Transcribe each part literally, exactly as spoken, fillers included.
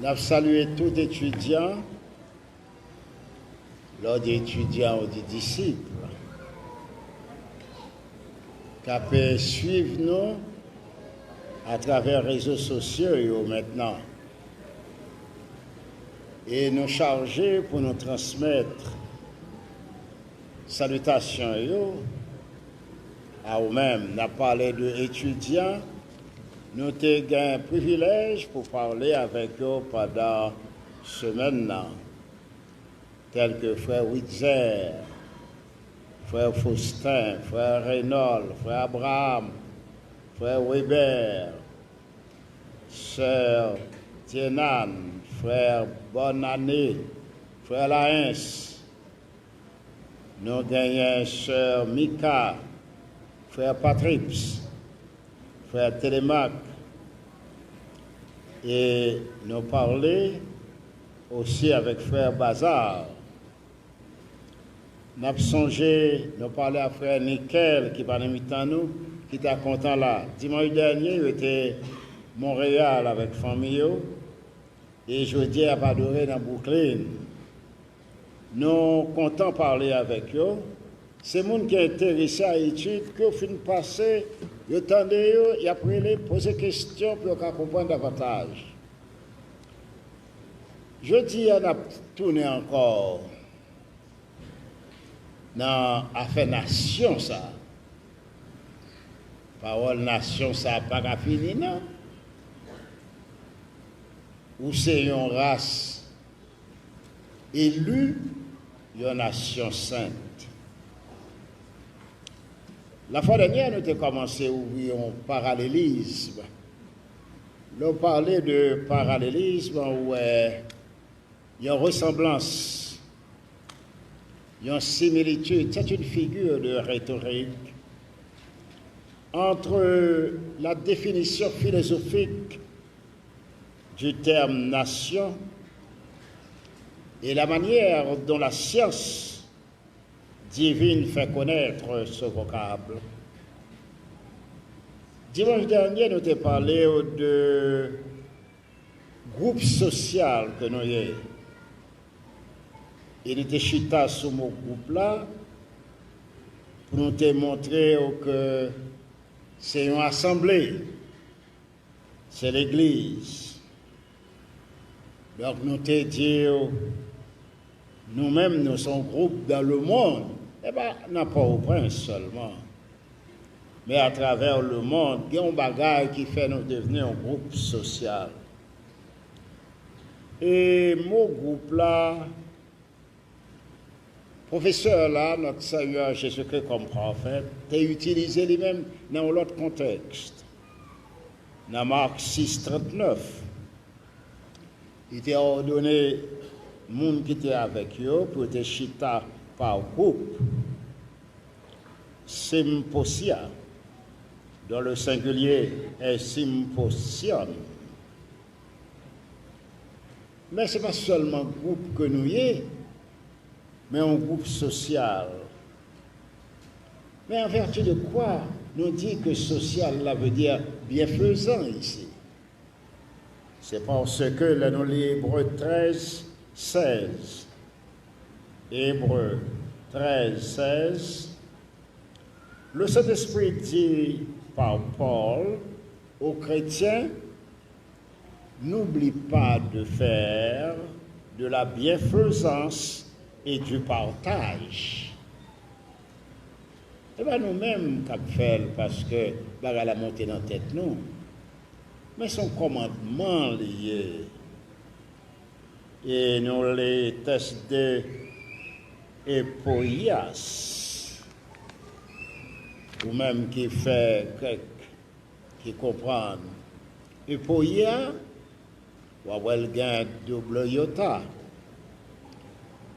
N ap salye tout etidyan, lè w di etidyan, ou di disip, k ap swiv nou atravè rezo sosyo yo mentnan. E nou chaje pou nou transmèt salitasyon yo a ou menm. N ap pale de etidyan nou te gen privilèj pou pale avèk yo pandan semèn nan, tèlke frè Witzer, frè Faustin, frè Reynold, frè Abraham, frè Weber, sè Tienan, frè Bonane, frè Laens, nou genyen sè Mika, frè Patrips, frè Telemak, e nou pale osi avèk frè Bazar. N ap sonje, nou pale a frè Nikel, ki pa nan mitan nou, ki ta kontan la. Dimanch dènye, yo te Monreyal avèk fanmi yo, e jodi a y ap adore nan Brooklyn. Nou kontan pale avèk yo. Se moun ki enterese a etid, ke yo fin pase, yo tande yo, y ap rele, poze kesyon pou yo ka konprann davantaj. Jodi a, n ap tounen ankò nan afè nasyon sa a. Pawòl nasyon sa a pa ka fini, non. Ou se yon ras eli, yon nasyon sent. Lafwa dènyè, nou te kòmanse ouvri yon paralelism. Lè w pale de paralelism, ou wè yon resanblans, yon similitid, c'est une figure de rhétorique entre la définition philosophique du terme nation et la manière dont la science divine fait connaître ce vocable. Dimanch dènye, nou te pale w de gwoup sosyal ke nou ye. E nou te chita sou mo gwoup la pou nou te montre w ke se yon asanble, se legliz. Donk, nou te di w, nou menm, nou se yon gwoup dans le monde. E pa nan Pòtoprens sèlman, men atravè lemonn, gen yon bagay ki fè nou devni yon gwoup sosyal. E mo gwoup la, pwofesè la, notre Seigneur Jésus-Christ comme prophète, te itilize li menm nan yon lòt kontèks. Nan Mak sis trannèf, li te òdone moun ki te avèk yo pou yo te chita pa gwoup, symposia, dont le singulier est symposium. Men se pa sèlman gwoup ke nou ye, men yon gwoup sosyal. Men en vertu de quoi nou di ke sosyal la vle di byenfezan isi? Se paske lè nou li Ebre trèz sèz, Ebre trèz sèz, le Saint-Esprit dit par Paul aux chrétiens: N'oublie pas de faire de la bienfaisance et du partage. E pa nou menm k ap fè l paske bagay la monte nan tèt nou, men se yon kòmandman li ye. E nou li tèks de Epoias, ou menm ki fè grèk, ki konprann. Epoiya, w ap wè l gen doub yota.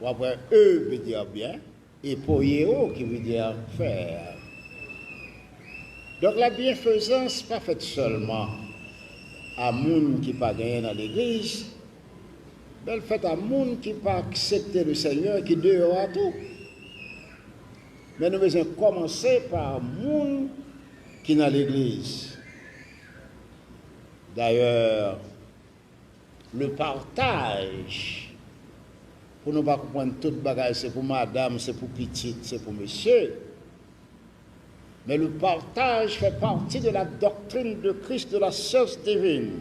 W ap wè e vle di byen, e poyeo ki vle di fè. Donk, la byenfezans pa fèt sèlman a moun ki pa genyen nan legliz, men l fèt a moun ki pa aksepte le Senyè, ki deyò a tou. Men nou bezwen kòmanse pa moun ki nan legliz. Dayè, Le partage, pou nou pa konprann tout bagay, se pou madanm, se pou pitit, se pou mesye. Men le partage fait partie de la doctrine de Christ de la science divine.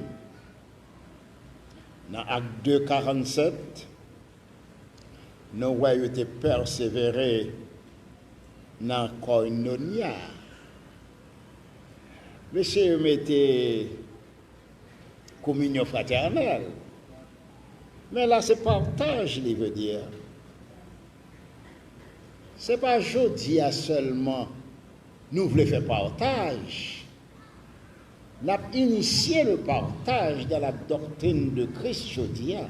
Nan Ak de karannsèt, nou wè yo te pèsevere nan koinonia. Mesye yo mete kominyon fratènèl. Men la se pataj li vle di. Se pa jodi a sèlman nou vle fè pataj. N ap inisye le partage dans la doctrine de Christ jodi a.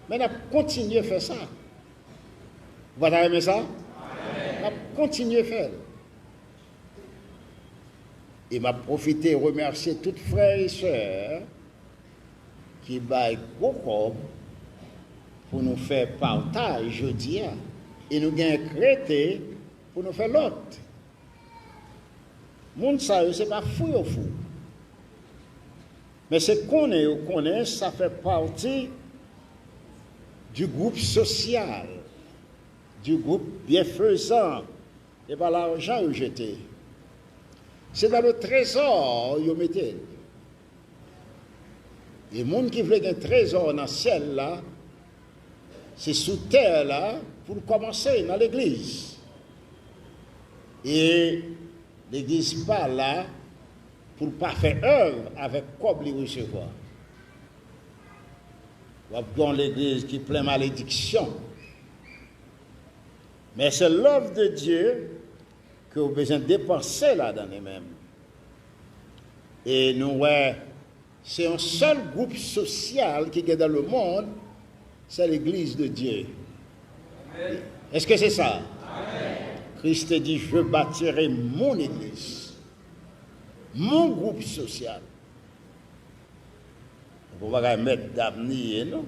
Men n ap kontinye fè sa. Ou pa ta renmen sa? N ap kontinye fè l. E m ap pwofite remèsye tout frè e sè ki bay gwo kòb pou nou fè pataj jodi a. E nou gen krete pou nou fè lòt. Moun sa yo, se pa fou yo fou. Men se konnen yo konnen sa fè pati du groupe social, du groupe bienfaisant. E pa lajan yo jete. Se nan le trezò yo mete l. E moun ki vle gen trezò nan syèl la, se sou tè la pou l kòmanse, nan legliz. E legliz pa la pou l pa fè èv avèk kòb li resevwa. W ap gen yon legliz ki plen malediksyon. Men se love de Dye ke w bezwen depanse ladan li menm. E nou wè, se yon sèl gwoup sosyal ki gen dans le monde, c'est l'église de Dieu. Est-ce que c'est ça? Christ te di, je bâtirai mon église. Mon group sosyal. Se pa bagay mèt dam li ye, non.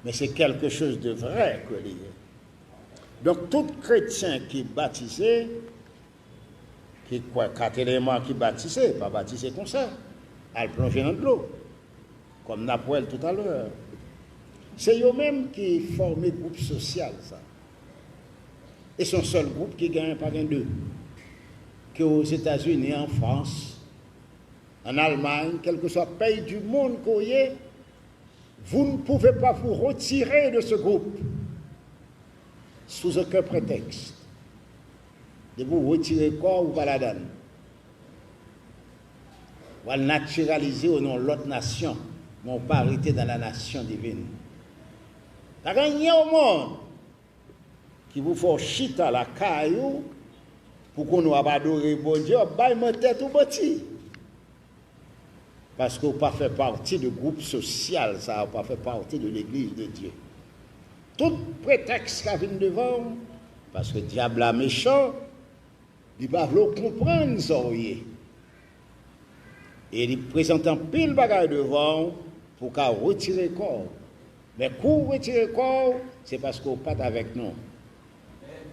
Men se quelque chose de vrai ke li ye. Donk, tout kretyen ki batize, ki kwè kat eleman ki batize, pa batize konsa, al plonje nan dlo, kòm n ap wè l toutalè. Se yo menm ki fòme gwoup sosyal sa. E se yon sèl gwoup ki genyen, pa gen de. Ke Ozetazini, an Frans, an Almay, kèlkeswa peyi du monde ke w ye, vous ne pouvez pas vous retirer de ce groupe sous aucun prétexte. Depi w retire kò w, ou pa ladan l. W al natiralize w nan yon lòt nasyon, men w pa rete dans la nation divine. Pa gen anyen au monde ki pou fè w chita lakay ou pou konnen w ap adore Bondye, w ap bay mantèt ou manti. Paske w pa fè pati de gwoup sosyal sa a, w pa fè pati de legliz de Dye. Tout pretèks ka vin devan w, paske dyab la mechan, li pa vle w konprann sa w ye. E li prezante anpil bagay devan w pou w ka retire kò w. Men kou w retire kò w, se paske w pa t avèk nou.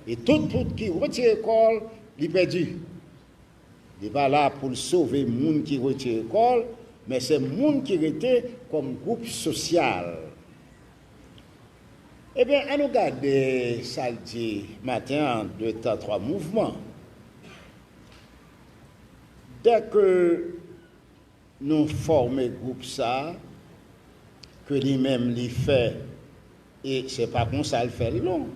E tout, tout ki retire kò l, li pèdi. Li pa la pou l sove moun ki retire kò l, men se moun ki rete kòm gwoup sosyal. Ebyen, an nou gade sa l di maten an, de tan twa mouvman. Dèke nou fòme gwoup sa a, ke li menm li fè, e se pa konsa l fè l non.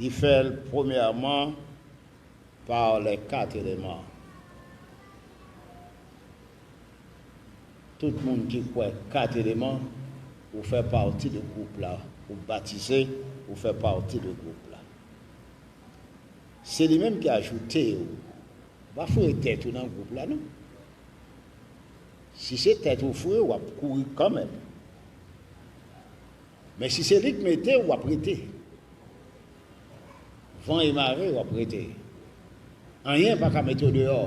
Li fè l premyèman par les quatre éléments. Tout moun ki kwè kat eleman, ou fè pati de gwoup la, ou batize, ou fè pati de gwoup la. Se li menm ki ajoute w. Ou pa foure tèt ou nan gwoup la non. Si se tèt ou foure, w ap kouri kanmenm. Men si se li k mete w, w ap rete. Van e mare, w ap rete. Anyen pa ka mete w deyò.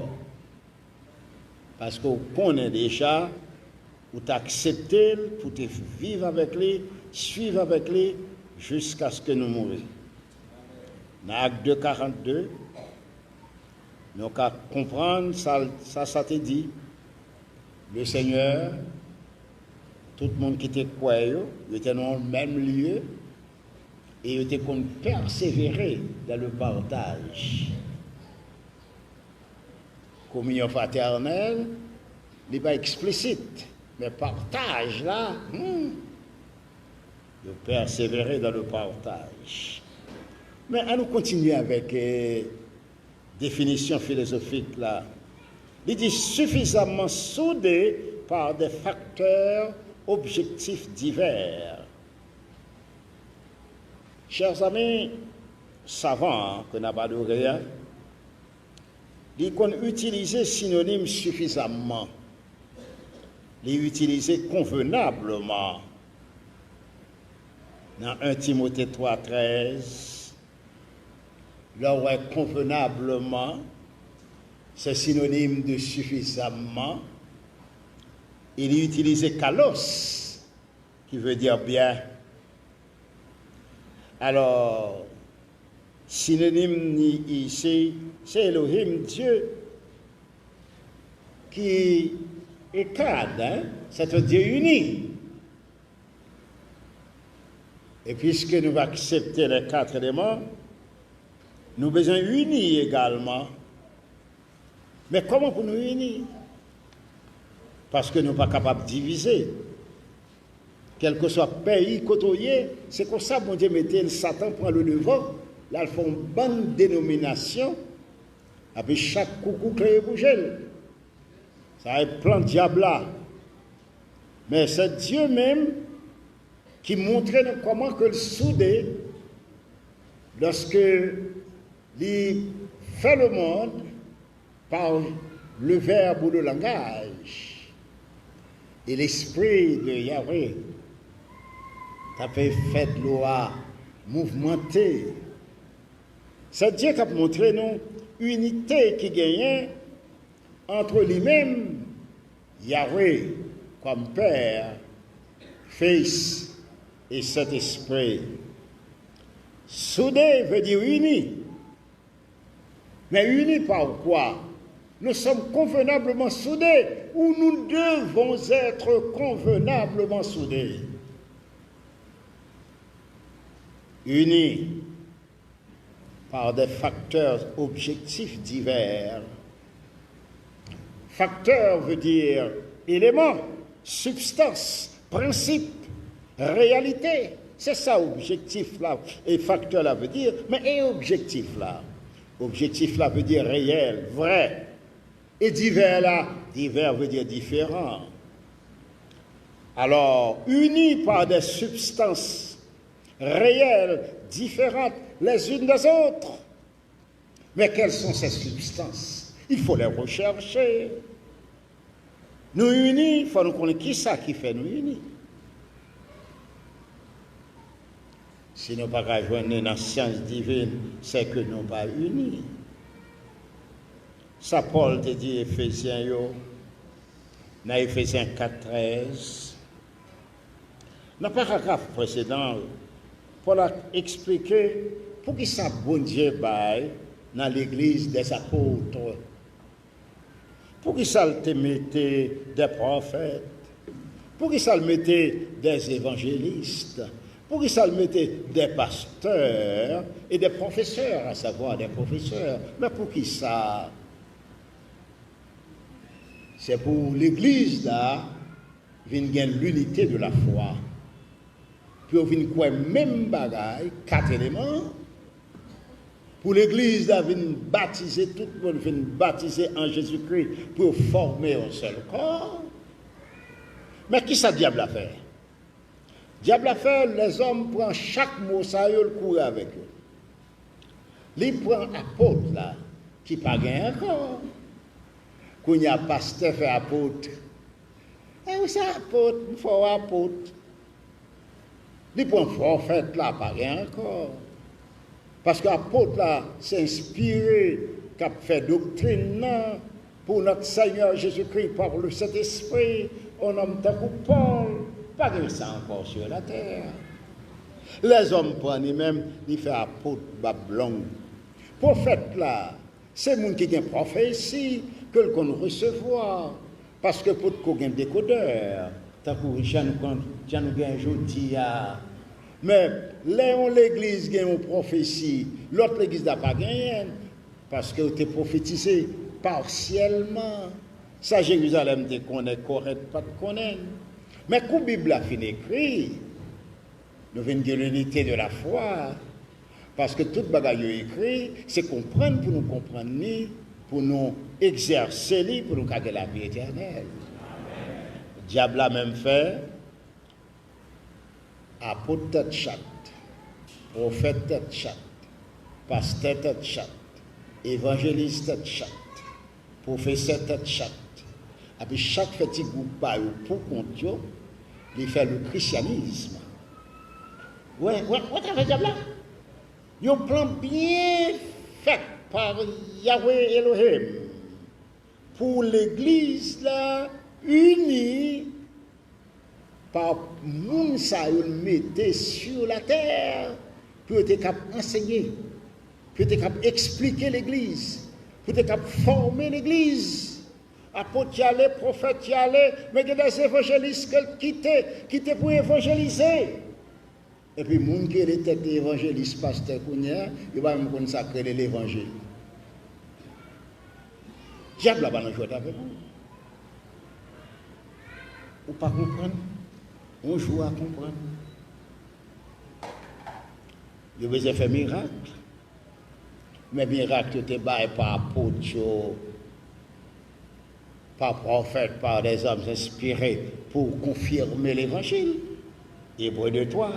Paske w konnen deja, ou t aksepte l pou te viv avèk li, swiv avèk li, jiskaske nou mouri. Nan Ak de karannde, nou ka konprann sa, sa, sa te di. Le Senyè, tout moun ki te kwè yo, yo te nan yon menm lye e yo te konn pèsevere dans le partage. Kominyon fratènèl, li pa eksplisit, men pataj la, hmm, yo pèsevere dans le partage. Men ann nou kontinye avèk eh, definisyon filozofik la. Li di suffisamment soudé par des facteurs objectifs divers. Chers amis, savan an ke n ap adore a, li konn itilize sinonim suffisamment. Li itilize convenablement. Nan en Timote twa trèz, lè w wè convenablement, se sinonim de suffisamment, e li itilize kalos, ki vle di byen. Alò, sinonim ni isi, se Elohim, Dye, ki ekad, hein, c'est un Dieu uni. E piske nou aksepte les quatre éléments, nou bezwen ini egalman. Men kòman pou nou ini? Paske nou pa kapab divize. Kèlkeswa peyi kote w ye, se konsa Bondye mete l, Satan pran le devant, l al fè yon bann denominasyon, epi chak koukou kreye bouje l. Sa e plan dyab la. Men se Dye menm ki montre nou kòman ke l soude lòske li fè le monde par le verbe ou le langage. E lespri de Yahweh ta fè fè dlo a mouvmante. Se Dye k ap montre nou inite ki genyen ant li menm, Yahweh, kòm Pè, Fis e Sentespri. Soude vle di ini. Men ini par kwa? Nous sommes convenablement soudés, ou nous devons être convenablement soudés. Ini par des facteurs objectifs divers. Facteur veut dire élément, substance, principe, réalité. Se sa objektif la, e facteur la veut dire, men e objektif la? Objektif la veut dire réel, vrai. E divers la, divers veut dire différent. Alors, unis par des substances réelles, différentes les unes des autres. Mais quelles sont ces substances? Il faut les rechercher. Nou ini, fò nou konnen kisa ki fè nou ini. Si nou pa ka jwenn li nan syans divin, se ke nou pa ini. Sa Pòl te di Efezyen yo nan Efezyen kat trèz, nan paragraf presedan, Pòl ap eksplike poukisa Bondye bay nan legliz dèzapot. Poukisa l te mete des prophètes? Poukisa l mete des évangélistes? Poukisa l mete des pasteurs et des professeurs, à savoir des professeurs? Men poukisa? Se pou legliz la vin gen l'unité de la foi. Pou yo vin kwè menm bagay, kat eleman. Pou legliz la vin batize, tout moun vin batize an Jezikri, pou yo fòme yon sèl kò. Men kisa dyab la fè? Dyab la fè, lèzòm pran chak mo sa yo, l kouri avèk yo. Li pran apot la, ki pa gen ankò. Kounye a, pastè fè apot. E ou se apot, m fè w apot. Li pran pwofèt la, pa gen ankò. Paske apot la, se enspire, k ap fè doktrin nan, pour notre Seigneur Jésus-Christ par le Saint-Esprit, un homme tankou Pòl, pa gen sa ankò sur la terre. Lèzòm pran li menm, li fè apot bab long. Pwofèt la, se moun ki gen pwofesi ke l konn resevwa. Paske potko gen dekodè, tankou jan nou, jan nou gen jodi a. Men, lè yon legliz gen yon pwofesi, lòt legliz la pa genyen, paske yo te pwofetize pasyèlman. Sa Jerizalèm te konnen, Korent pa t konnen. Men kou Bib la fin ekri, nou vin gen linite de la fwa, paske tout bagay yo ekri, se konprann pou nou konprann li, pou nou egzèse li, pou nou ka gen lavi etènèl. Dyab la menm fè apot tèt chat, pwofèt tèt chat, pastè tèt chat, evanjelis tèt chat, pwofesè tèt chat, epi chak fè ti gwoup pa yo pou kont yo, li fè le christianisme. Wè, wè, wè travay dyab la. Yon plan byen fèt pa Yahweh Elohim pou legliz la ini pa moun sa yo l mete sur la terre pou yo te kab ansenye, pou yo te kab eksplike legliz, pou yo te kab fòme legliz. Apot y ale, pwofèt y ale, men gen de evanjelis ke l kite, kite pou evanjelize. Epi moun ki rele tèt li evanjelis, pastè kounye a, yo pa menm konn sa k rele levanjil. Dyab la pa nan jwèt avèk ou. Ou pa konprann. Yon jou w a konprann. Yo bezwen fè mirak. Men mirak yo te bay pa apot yo, pa pwofèt, pa dèzòm enspire pou konfime levanjil. Ebre de twa.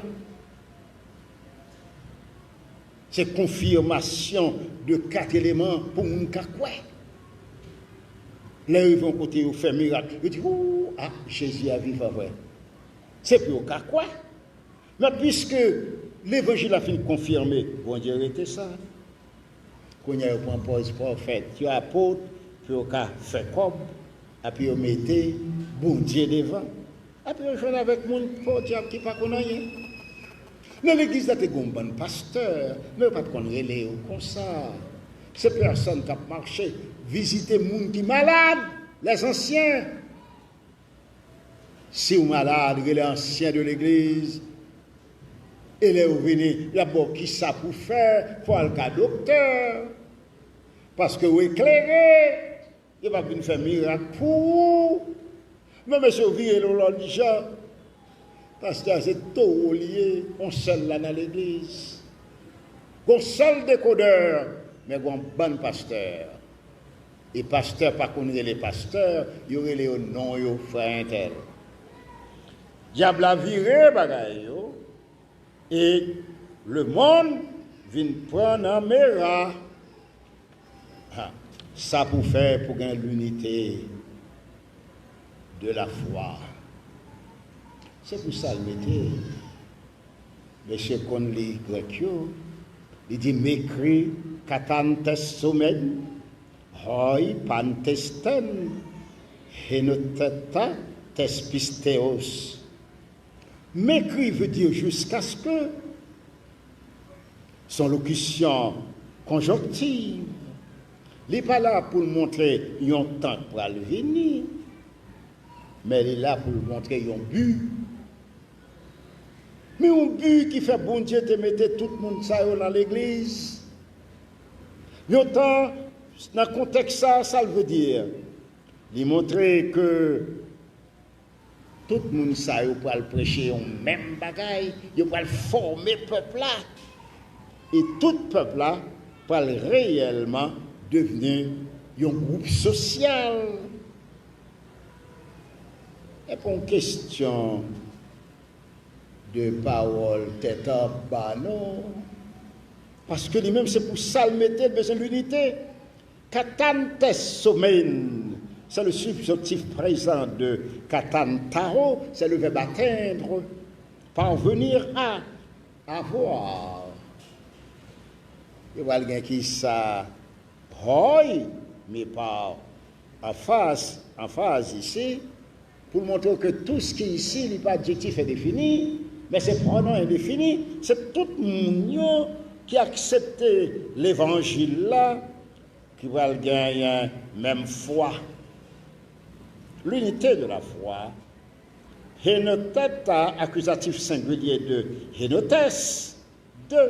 Se konfimasyon de kat eleman pou moun ka kwè. Lè yo rive yon kote, yo fè mirak, yo di, ou, a, Jezi a vivan vre. Se pou yo ka kwè. Men piske levanjil la fin konfime, Bondye rete sa. Kounye a yo pran pòz pwofèt, yo apot, pou yo ka fè kòb, epi yo mete Bondye devan. Epi yo jwenn avèk moun podyab ki pa konn anyen. Nan legliz la te gen yon bann pastè, men yo pa t konn rele yo konsa. Se pèsòn k ap mache vizite moun ki malad, les anciens. Si w malad, rele ansyen de legliz. E lè yo vini, y ap ba w kisa pou fè, fò w al ka doktè. Paske w eklere, yo p ap vin fè mirak pou ou. Men mesye yo vire l yon lòt jan. Pastè a se towo li ye, yon sèl la nan legliz. Gon sèl dekodè, men gon bann pastè. E pastè pa konn rele pastè, yo rele yo non yo, frè entèl. Dyab la vire bagay yo, e lemonn vin pran nan mera. Ha, sa pou fè pou gen linite de la fwa. Se pou sa l mete. Mesye konn li grèk yo, li di, mekri katantèsomen, hoi pantesten, henoteta tespisteos. Mekri vle di jiskaske, se yon lokisyon konjonktiv. Li pa la pou l montre yon tan k pral vini, men li la pou l montre yon bi. Men yon bi ki fè Bondye te mete tout moun sa yo nan legliz. Yon tan, nan kontèks sa, sa l vle di? Li montre ke tout moun sa yo pral preche yon menm bagay, yo pral fòme pèp la. E tout pèp la pral reyèlman devni yon gwoup sosyal. E pa yon kesyon de pawòl tèt anba, non. Paske li menm, se pou sa l mete, l bezwen linite. Katantèsomen, c'est le subjonctif présent de katantao, c'est le verbe atteindre, parvenir à, avoir. Yo pral gen kisa? Hoi, men pa anfaz, anfaz isi, pou l montre w ke tout sa ki isi, li pa adjektif endefini, men se pwonon endefini. Se tout moun yo ki aksepte levanjil la, ki pral genyen menm fwa. L'unité de la foi, henotheta, accusatif singulier de henotes, de,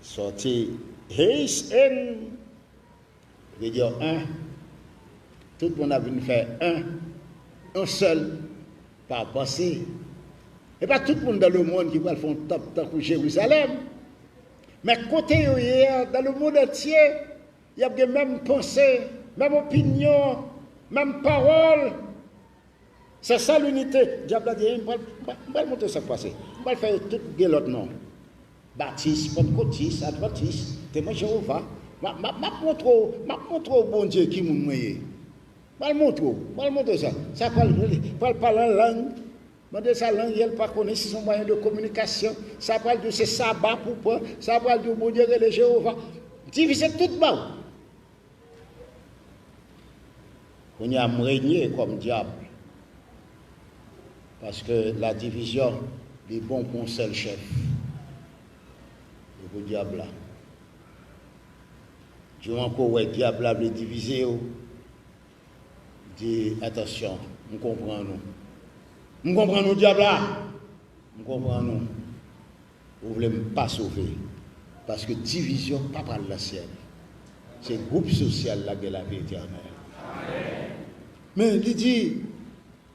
sòti heis en, vle di en. Tout moun ap vin fè en, yon sèl, pa panse. E pa tout moun dans le monde ki pral fè yon tanp tankou Jerizalèm. Men kote yo ye a, dans le monde entier, y ap gen menm panse, menm opinyon, menm pawòl. Se sa linite. Dyab la di, "M pral, m pral, m pral montre w sa k pase. M pral fè yo tout gen lòt non. Batis, pantkotis, advantis, temwen Jewova. M ap, m ap, m ap montre w, m ap montre w Bondye ki moun mwen ye. M pral montre w, m pral montre w sa. Sa pral, pral pale an lang. Mande sa lang yè l pa konnen si se yon mwayen de kominikasyon. Sa pral di w se Saba pou pran. Sa pral di w Bondye rele Jewova." Divize tout ba w. Kounye a m renye kòm dyab. Paske ladivizyon, li bon pou yon sèl chèf. E pou dyab la. Di w ankò w wè dyab la vle divize w. Di, "Atansyon, m konprann ou. M konprann ou, dyab la. M konprann ou. Ou vle m pa sove." Paske divizyon pa pral nan syèl. Se gwoup sosyal la gen lavi etènèl. Men li di,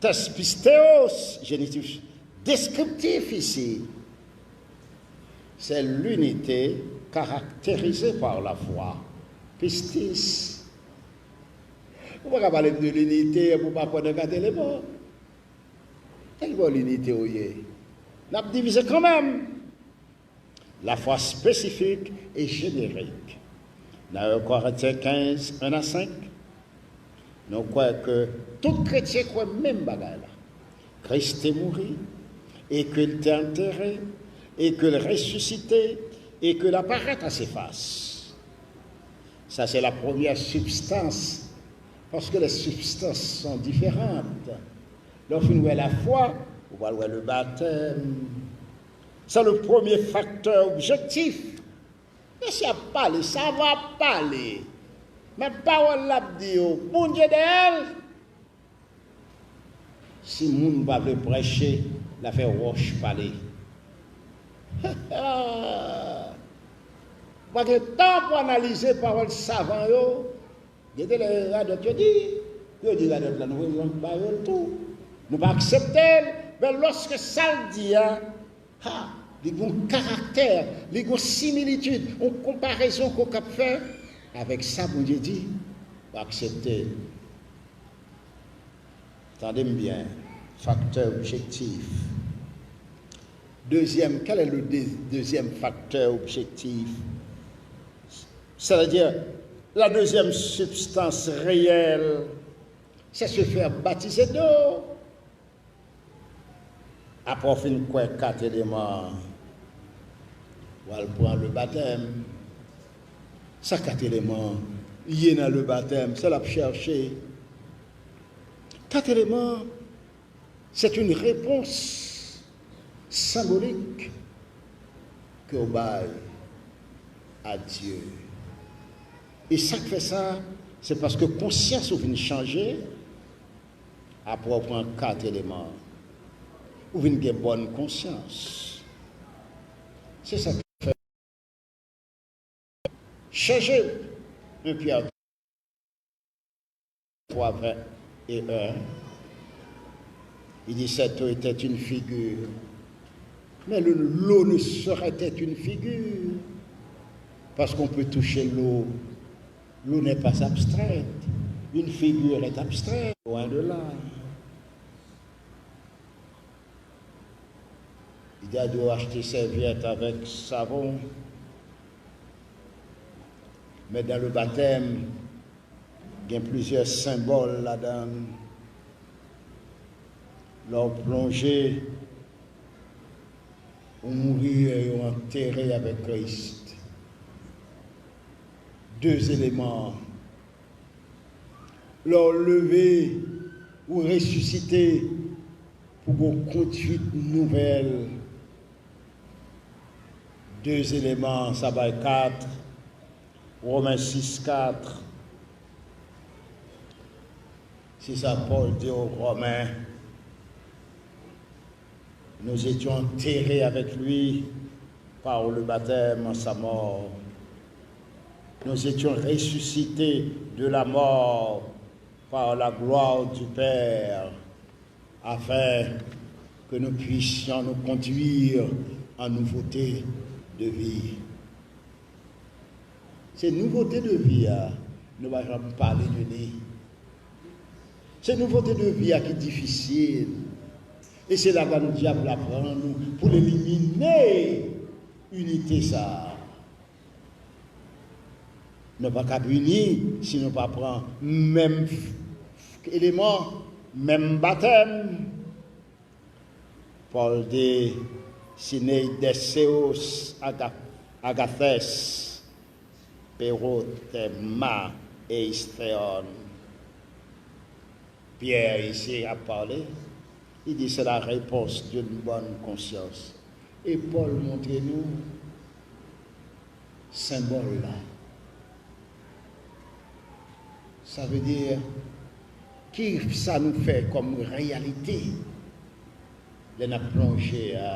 thespisteo, jenitif deskriptif isi, c'est l'unité caractérisée par la foi. Pistis. Ou pa ka pale m de linite epi w pa kwè nan kat eleman. Kèlkeswa linite w ye, n ap divize kanmenm. La foi spécifique et générique. Nan en Korentyen kenz, en a senk, nou kwè ke tout kretyen kwè menm bagay la. Kris te mouri, e ke l te antere, e ke l resisite, e ke l aparèt a sifas. Sa se la premyè sibstans, paske les substances sont différentes. Lè w fin wè lafwa, ou pral wè le baptême. Se le premye faktè objektif. Mesye ap pale, savan ap pale. Men pawòl l ap di yo, Bondye dèyè l. Si moun pa vle preche, l a fè wòch pale. Pa gen tan pou analize pawòl savan yo. Gade lè radòt yo di, pou yo di radòt la, nou voye yon ba yo l tou. Nou pa aksepte l, men lòske sa l di a, ha, li gen yon karaktè, li gen yon similitid, yon konparezon ke w kab fè avèk sa Bondye di, w aksepte l. Tande m byen, faktè objektif. Deuxième, quel est le dé- deuxième facteur objectif? C'est-à-dire, la deuxième substance réelle, c'est se faire baptiser d'eau. Apre w fin kwè kat eleman an, w al pran le batèm. Sa kat eleman an ye nan le batèm, sa l ap chèche. Kat eleman an, c'est une réponse symbolique ke w bay a Dye. E sa k fè sa, se paske konsyans ou vin chanje, apre w pran kat eleman an. Ou vin gen bòn konsyans. Se sa k fè. Chèche en Pyè twa, ven e en. Il dit, cette eau était une figure. Mais le- l'eau ne saurait être une figure. Parce qu'on peut toucher l'eau. L'eau n'est pas abstraite. Une figure est abstraite. Loin de là. Li te di w achte sèvyèt avèk savon. Men dans le baptême, gen plizyè senbòl ladan l. Lè w plonje, ou mouri e yo antere avèk Kris. De eleman an. Lè w leve, ou resisite pou gon kondwit nouvèl. De eleman, sa bay kat. Women sis kat. C'est ça, Paul dit aux Romains, nous étions enterrés avec lui par le baptême en sa mort. Nous étions ressuscités de la mort par la gloire du Père, afin que nous puissions nous conduire en nouveauté de vie. Se nouvote de vi a, nou pa janm pale de li. Se nouvote de vi a ki difisil. E se ladan dyab la pran nou pou l elimine inite sa a. Nou pa kab ini si nou pa pran menm eleman, menm batèm. Pòl di, Sinei dèseos aga-, agathès, perotema eisteon. Pyè isi ap pale, li di, c'est la réponse d'une bonne conscience. E Pòl montre nou senbòl la. Sa vle di, ki sa nou fè kòm reyalite lè n ap plonje a?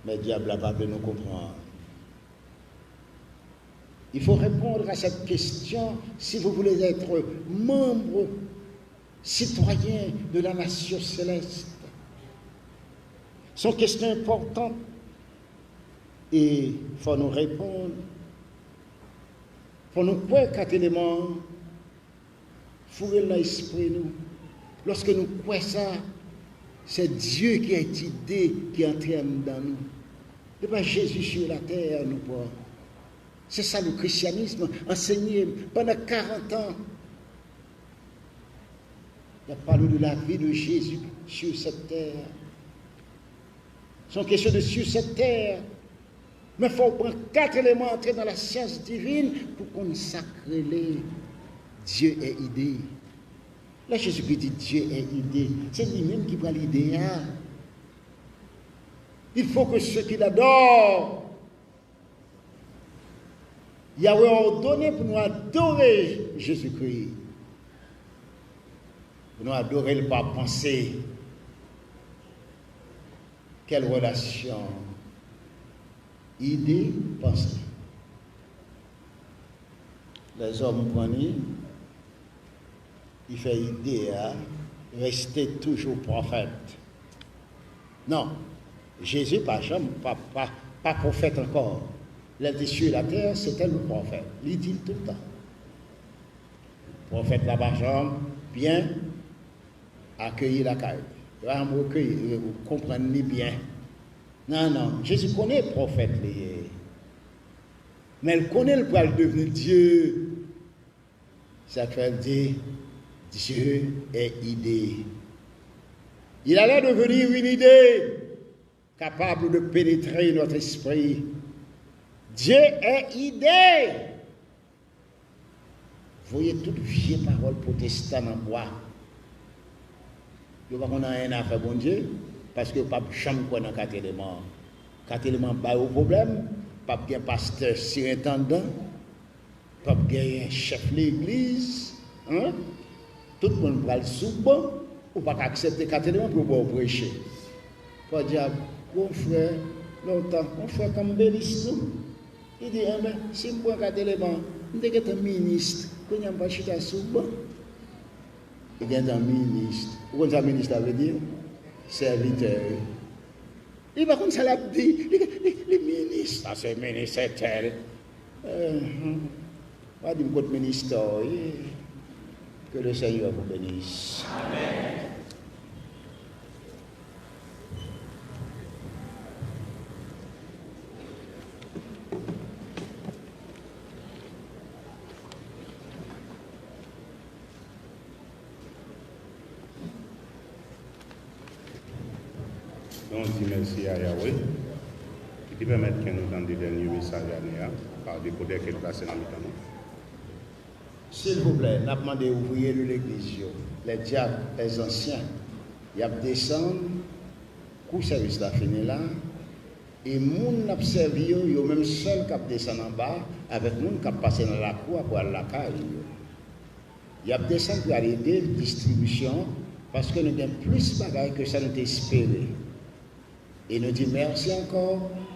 Men dyab la pa vle nou konprann. Il faut répondre à cette question si vous voulez être membre citoyen de la nation céleste. Se yon kesyon enpòtan e fò nou reponn. Fò nou kwè kat eleman an, foure l nan espri nou. Lòske nou kwè sa, c'est Dieu qui est idée qui entre anndan nou. Se pa Jezi sur la terre nou pran. Se sa le christianisme ansenye pandan karant an. Y ap pale de la vie de Jésus sur cette terre. Se yon kesyon de sur cette terre. Men fò w pran kat eleman antre nan la syans divin pou konn sa k rele Dieu est idée. Lè Jezikri di Dieu est idée, se li menm ki pral ide a. Il faut que ceux qui l'adorent Yahweh a ordonné pou nou adore Jezikri. Pou nou adore l pa panse. Quelle relation? Ide, panse. Lèzòm pran li, li fè ide a reste toujou pwofèt. Non, Jezi pa janm, pa, pa, pa pwofèt ankò. Lè l te sur la terre, c'était le prophète. Li di l tout tan. Pwofèt la pa janm byen akeyi lakay li. Li pa janm rekeyi, konprann li byen. Non, non, Jezi konnen pwofèt li ye. Men l konnen l pral devni Dye. Sa k fè l di, Dieu est idée. Il allait devenir une idée capable de pénétrer notre esprit. Dieu est idée. Voye tout vye pawòl pwotestan nan bwa. Yo pa konn anyen nan afè Bondye, paske yo p ap janm kwè nan kat eleman an. Kat eleman an ba yo pwoblèm, p ap gen pastè sirentandan, p ap genyen chèf legliz, en? Tout moun pral sou ban, ou pa ka aksepte kat eleman pou yo ba w preche. Fò dyab, gon frè, lontan, gon frè kanbelis tou. Li di, enben, si m pran kat eleman, m te gentan minis, kounye a m pral chita sou ban. Li gentan minis. Ou konn sa minis la vle di? Sèvitè, wi. Li pa konn sa l ap di. Li, li, li minis. Sa se minis entèl. Ehn. Pa di m kot ministè w ye. Que le Seigneur vous bénisse. Amèn. Nou di mèsi a Yahweh, ki te pèmèt ke nou tande dènye mesaj ane a, pa dekodè ke l plase nan mitan nou. Silvouplè, n ap mande ouvriye de legliz yo, les diacres, les anciens, y ap desann, kou sèvis la fini la, e moun n ap sèvi yo, yo menm sèl k ap desann anba, avèk moun k ap pase nan lakou a pou al lakay yo. Y ap desann pou y al ede distribisyon, paske nou gen plis bagay ke sa nou te espere. E nou di mèsi ankò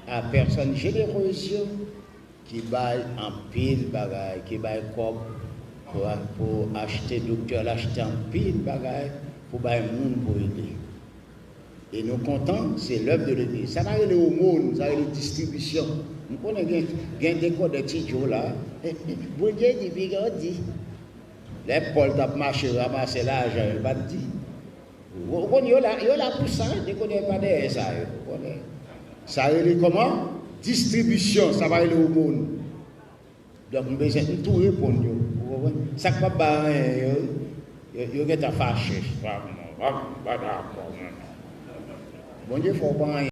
a pèsòn jenerez yo ki bay anpil bagay, ki bay kòb pou, pou achte, doktè al achte anpil bagay pou bay moun pou ede. E nou kontan, se lèv de legliz. Sa pa rele omòn, sa rele distribisyon. M konnen gen, gen de kòdè ti djo la. Bondye di, piga di. Lè Pòl t ap mache ranmase lajan, yo pa t di. Ou konn yo la, yo la pou sa, dekonè pa dèyè sa yo. Ou konnen. Sa rele kòman? Distribisyon, sa pa rele omòn. Donk, m bezwen, m tou reponn yo. Ou konprann? Sa k p ap bay anyen, yo, yo, yo gentan fache. Pa, pa, pa dakò, mwen. Bondye fè w pa anyen.